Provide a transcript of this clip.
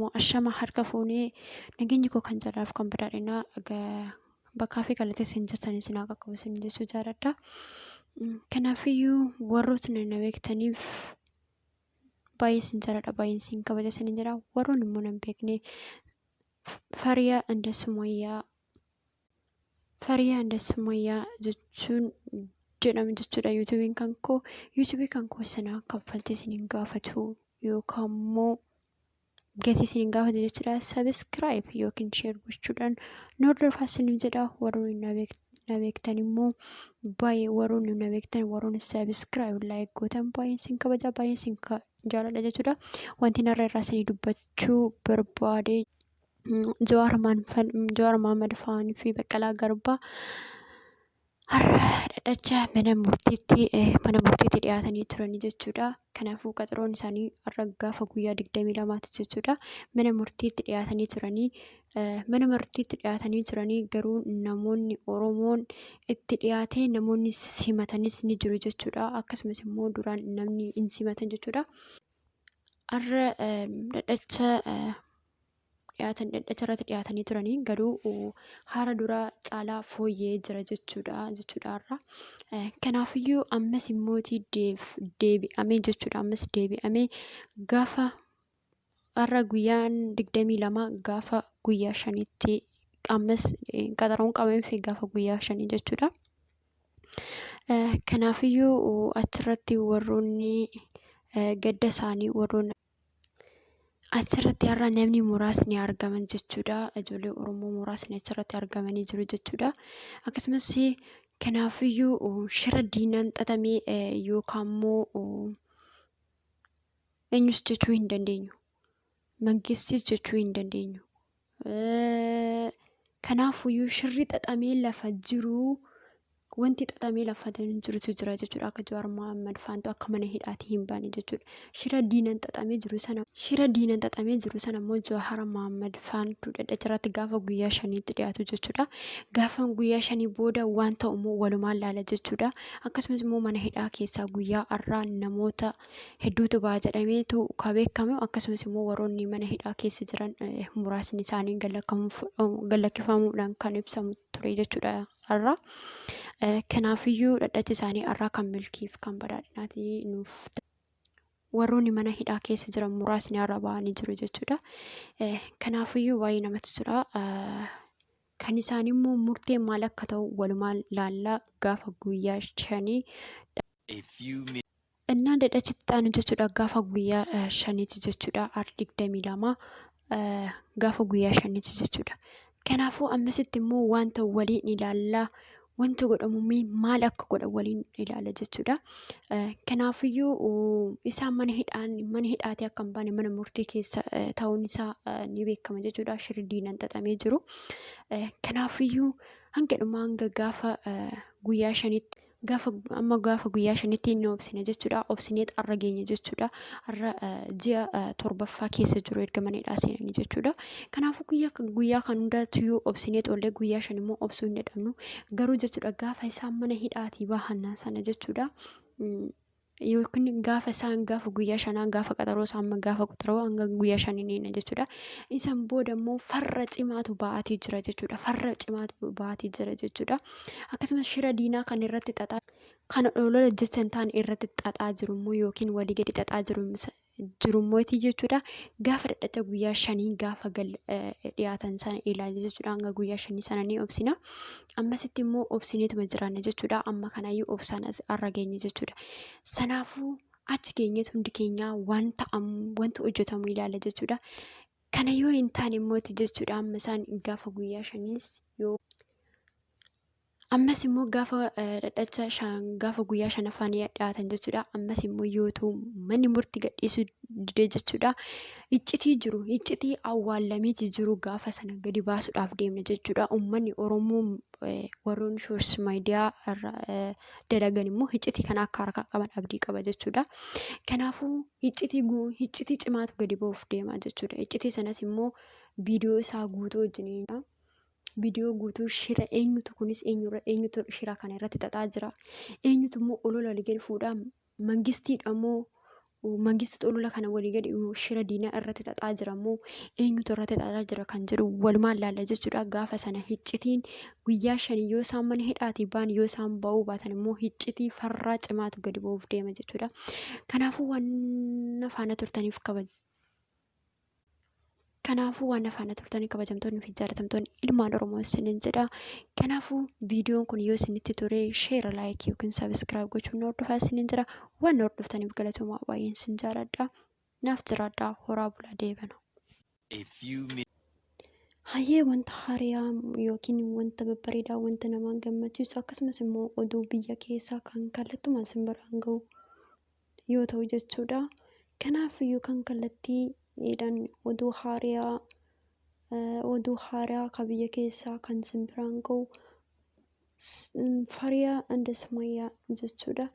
Oromoo, ashama harka fuunee, nageenyi koo kan jaalalaaf kan badhaadhinaa bakkaa fi kallattii isin jirtan isin haa qaqqabu isin jechuu jaaladha. Kanaafiyyuu warrootni na beektaniif baay'ee isin jaaladha, baay'ee isin kabaja isin jedha. Warroonni immoo na hin beekne, Fariyaa inda Sumayyaa, Fariyaa inda Sumayyaa jechuun jedhama jechuudha yuutuubiin kan koo. Yuutuubii kan koo sana kaffaltii isin hin gaafatu yookaan immoo gatii isin hin gaafatu jechuudha. Sabiskiraayib yookiin sheer gochuudhaan nu hordofaa isiniin jedha. Warroonni na beektan immoo baay'ee, warroonni na beektan, warroonni sabiskiraayib laayik gootan, baay'een isin kabaja, baay'een isin jaaladha jechuudha. Wanti narra irraa isinii dubbachuu barbaade, Jawaar Mohaammed fa'aan fi Baqqalaa Garbaa har'a dhadhacha mana murtiitti dhiyaatanii turanii jechuudha. Kanaafuu qaxaroon isaanii har'a gaafa guyyaa 22ti jechuudha. Mana murtiitti dhiyaatanii turanii garuu namoonni Oromoon itti dhiyaatee namoonni simatanis ni jiru jechuudha. Akkasumas immoo duraan namni hin simatan jechuudha. Har'a dhadhacha dhiyaatan, dhadhacha irratti dhiyaatanii turanii, garuu haara dura caalaa fooyya'ee jira jechuudha har'a. Kanaafiyyuu ammas immootii deebi'amee jechuudha, ammas deebi'amee gaafa har'a guyyaan 22, gaafa guyyaa 5tti ammas qaxaroon qabameef gaafa guyyaa 5 jechuudha. Kanaafiyyuu achirratti warroonni gadda isaanii, warroonni achirratti har'a namni muraasni argaman jechuudha. Ijoollee Oromoo muraasni achirratti argamanii jiru jechuudha. Akkasumas kanaafiyyuu shira diinaan xaxamee yookaan immoo eenyus jechuu hin dandeenyu. Mangistis jechuu hin dandeenyu. Kanaafuyyuu shirri xaxamee lafa jiru, wanti xaxamee lafa jirutu jira jechuudha. Akka Jawaar Mohaammed faantu akka mana hidhaatii hin baane jechuudha. Shira diinan xaxamee jiru sana immoo Jawaar Mohaammed faantu dhadhacha irratti gaafa guyyaa 5tti dhiyaatu jechuudha. Gaafa guyyaa 5 booda waan ta'u immoo walumaan laala jechuudha. Akkasumas immoo mana hidhaa keessaa guyyaa har'aa namoota hedduutu ba'a jedhameetu kan beekamu. Akkasumas immoo warroonni mana hidhaa keessa jiran muraasni isaanii gallakkifamuudhaan kan ibsamu ture jechuudha har'a. Kanaafiyyuu dhadhachi isaanii har'aa kan milkiif kan badhaadhinaati nuuf. Warroonni mana hidhaa keessa jiran muraasni har'a ba'anii jiru jechuudha. Kanaafiyyuu baay'ee namatti tola. Kan isaan immoo murteen maal akka ta'u walumaan laallaa gaafa guyyaa 5. A few minutes. Innaan dhadhachitti aanu jechuudha, gaafa guyyaa 5ti jechuudha, ar 22 gaafa guyyaa 5ti jechuudha. Kanaafuu ammasitti immoo wanta waliin ilaallaa, wanta godhamu maal akka godhan waliin ilaalla jechuudha. Kanaafiyyuu isaan mana hidhaatii akka hin baane mana murtii keessa ta'uun isaa ni beekama jechuudha. Shirri diinaan xaxamee jiru. Kanaafiyyuu hanga dhumaa, hanga gaafa guyyaa 5tti, gaafa amma gaafa guyyaa 5tti inni obsine jechuudha. Obsineet har'a geenye jechuudha. Har'a ji'a torbaffaa keessa jiru erga mana hidhaa seenanii jechuudha. Kanaafuu guyyaa guyyaa kan hundaatiyyuu obsineet oollee guyyaa 5 immoo obsuu hin dadhabnu. Garuu jechuudha, gaafa isaan mana hidhaatii bahan sana jechuudha. Yookiin gaafa isaan gaafa guyyaa 5, gaafa qaxaroo isaan gaafa qaxaroo hanga guyyaa 5 ni jechuudha. Isan booda immoo farra cimaatu ba'aatii jira jechuudha. Farra cimaatu ba'aatii jira jechuudha. Akkasumas shira diinaa kan irratti xaxaa, kan olola jecha hin taane irratti xaxaa jiru immoo yookiin walii gadi xaxaa jiru jechuudha. Gaafa dhadhacha guyyaa 5 gaafa gal dhiyaatan sana ilaalla jechuudha. Hanga guyyaa 5 sana ni obsina. Ammasitti immoo obsineetuma jiraanna jechuudha. Amma kanaayyuu obsaan as har'a geenye jechuudha. Sanaafuu achi geenyeet hundi keenyaa waan ta'amu, wanta hojjetamu ilaalla jechuudha. Kana yoo hin taane immooti jechuudha, amma isaan gaafa guyyaa 5s yoo ammas immoo gaafa dhadhacha gaafa guyyaa shanaffaa ni dhiyaatan jechuudha. Ammas immoo yootuu manni murtii gadhiisuu dide jechuudha. Iccitii jiru, iccitii awwaalameeti jiru gaafa sana gadi baasuudhaaf deemna jechuudha. Uummanni Oromoo, warroonni social media irra dalagan immoo iccitii kana akka harkaa qaban abdii qaba jechuudha. Kanaafuu iccitii cimaatu gadi ba'uuf deema jechuudha. Iccitii sanas immoo viidiyoo isaa guutuu wajjiniidha. Viidiyoo guutuu shira eenyutu kunis eenyutu shira kana irratti xaxaa jira, eenyutu immoo olola gadi fuudhaa, mangistiidha moo Mangisti olola kana walii gadi shira diinaa irratti xaxaa jira moo eenyutu irratti xaxaa jira kan jedhu walumaan laalla jechuudha. Gaafa sana hiccitiin guyyaa shanii yoo isaan mana hidhaatii ba'an, yoo isaan ba'uu baatan immoo hiccitii farraa cimaatu gadi ba'uuf deema jechuudha. Kanaafuu waan faana turtaniif kabaj. Kanaafuu waan faana turtanii, kabajamtoonni fi jaalatamtoonni ilmaan Oromoo, isiniin jedha. Kanaafuu viidiyoon kun yoo isinitti tole, share, like yookiin subscribe gochuun na hordofaa isiniin jedha. Waan na hordoftaniif galatoomaa, baay'een isin jaaladha. Naaf jiraadhaa, horaa bulaa, deebana. A few minutes. Hayyee, wanta haaraa yookiin wanta babbareedaa, wanta nama gammachiisu, akkasumas immoo oduu biyya keessaa kan kallattumaan isin biraan gahu yoo ta'u jechuudha. Kanaaf iyyuu kan kallattiidhaan oduu haaraa kan biyya keessaa kan isin biraan gahu Fariyaa and Sumayyaa jechuudha.